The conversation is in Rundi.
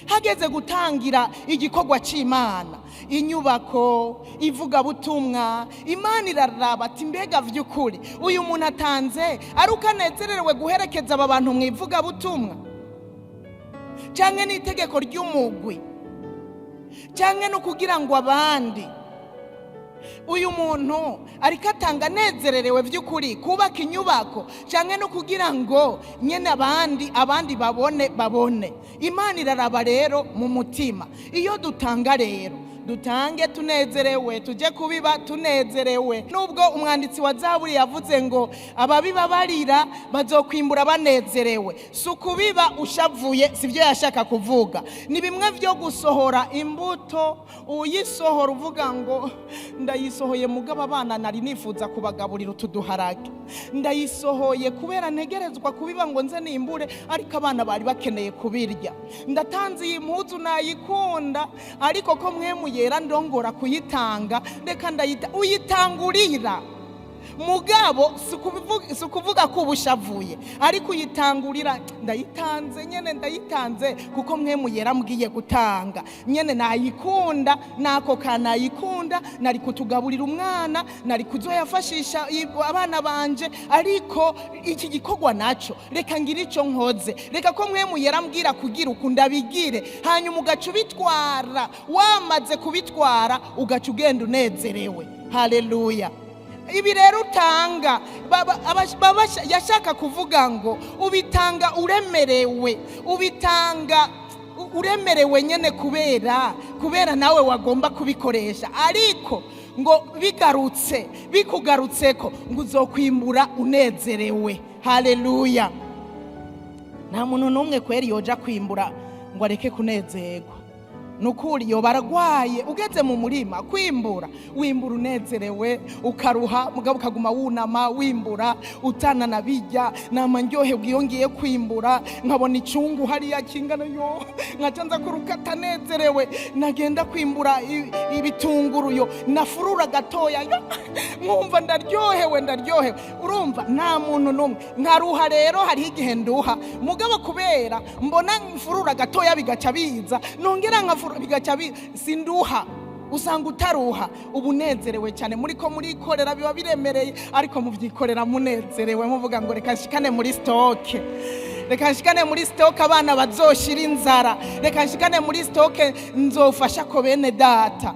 Hageze gutangira igikorwa cy'Imana, inyubako, ivugabutumwa, Imana iraraba ati: "Mbega vy'ukuri uyu muntu atanze ari uko anezerewe guherekeza aba bantu mu ivugabutumwa, canke n'itegeko ry'umugwi, canke no kugira ngo abandi? Uyu muntu ariko atanga anezererewe by'ukuri kubaka inyubako, cyangwa no kugira ngo nyine abandi babone?" Imana iraraba rero mu mutima. Iyo dutanga rero, dutange tunezerewe, tujye kubiba tunezerewe. Nubwo umwanditsi wa Zaburi yavuze ngo ababiba barira bazokwimbura banezerewe, si ukubiba ushavuye, si byo yashaka kuvuga. Ni bimwe byo gusohora imbuto, uyisohora uvuga ngo: "Ndayisohoye, mugabo abana nari nifuza kubagaburira utu duharage. Ndayisohoye kubera ntegerezwa kubiba ngo nze nimbure, ariko abana bari bakeneye kubirya. Ndatanze iyi mpuzu, nayikunda, ariko ko Mpwemu Yera ndongora kuyitanga, reka ndayita." Uyitangurira, mugabo si ukuvuga ko uba ushavuye, ariko uyitangurira: "Ndayitanze nyene, ndayitanze kuko Mpwemu Yera mbwiye gutanga. Nyene nayikunda, nako kanayikunda, nari kutugaburira umwana, nari kuzoyafashisha abana banje, ariko iki gikorwa naco reka ngire ico nkoze, reka ko Mpwemu Yera mbwira kugira uku, ndabigire." Hanyuma ugaca ubitwara. Wamaze kubitwara, ugaca ugenda unezerewe. Haleluya! Ibi rero utanga, yashaka kuvuga ngo ubitanga uremerewe, ubitanga uremerewe nyine kubera nawe wagomba kubikoresha, ariko ngo bigarutse, bikugarutseko, ngo uzokwimbura unezerewe. Haleluya! Nta muntu n'umwe kweri yoja kwimbura ngo areke kunezerwa. Nukuri yoba aragwaye. Ugeze mu murima kwimbura, wimbura unezerewe, ukaruha, mugabo ukaguma wunama wimbura, utanana bijya. Nama ndyoherwa iyo ngiye kwimbura, nkabona icungu hariya kingana yo, nkaca nza kurukata nezerewe. Nagenda kwimbura ibitunguru yo, nafurura gatoya yo, nkumva ndaryohewe, ndaryohewe. Urumva, nta muntu n'umwe nkaruha. Rero hariho igihe nduha, mugabo kubera mbona mfurura gatoya bigaca biza, nongera nkafurura bigaca biza, sinduha. Usanga utaruha, uba unezerewe cyane. Muri ko murikorera, biba biremereye, ariko mubyikorera munezerewe, muvuga ngo: "Reka nshikane muri stock, reka nshikane muri stock abana bazoshira inzara, reka nshikane muri stock, nzofasha ko bene data."